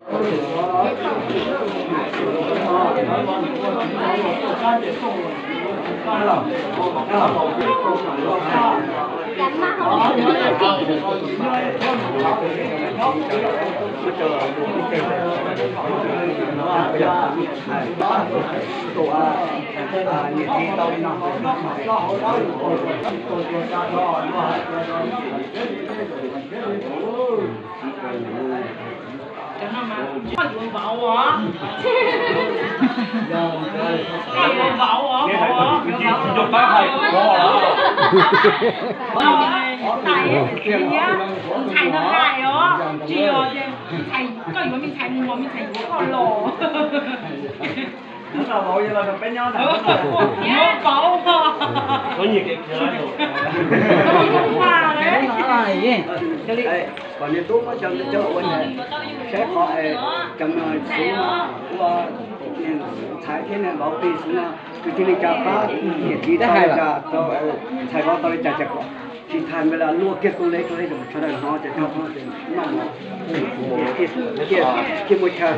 Koj yuav vauv os. Koj yuav vauv os. Ntxhais no hais os, tsis yog ntxhais, koj yuav me ntxhais mus mas me ntxhais yuav koj los. Yuav vauv os. Kom niag tub muab cov ntawd coj ua saib qhov es cov no xwb no ua ntxhais thiab niag vauv plig xwb no, kwv tij neej tsa pab niam txiv tau li cas, ntxhais vauv tau li cas, ces kom tsis tas npe las luaj kiag tu le tu le sawv daws hnov ces noj mov kiag muaj chaw.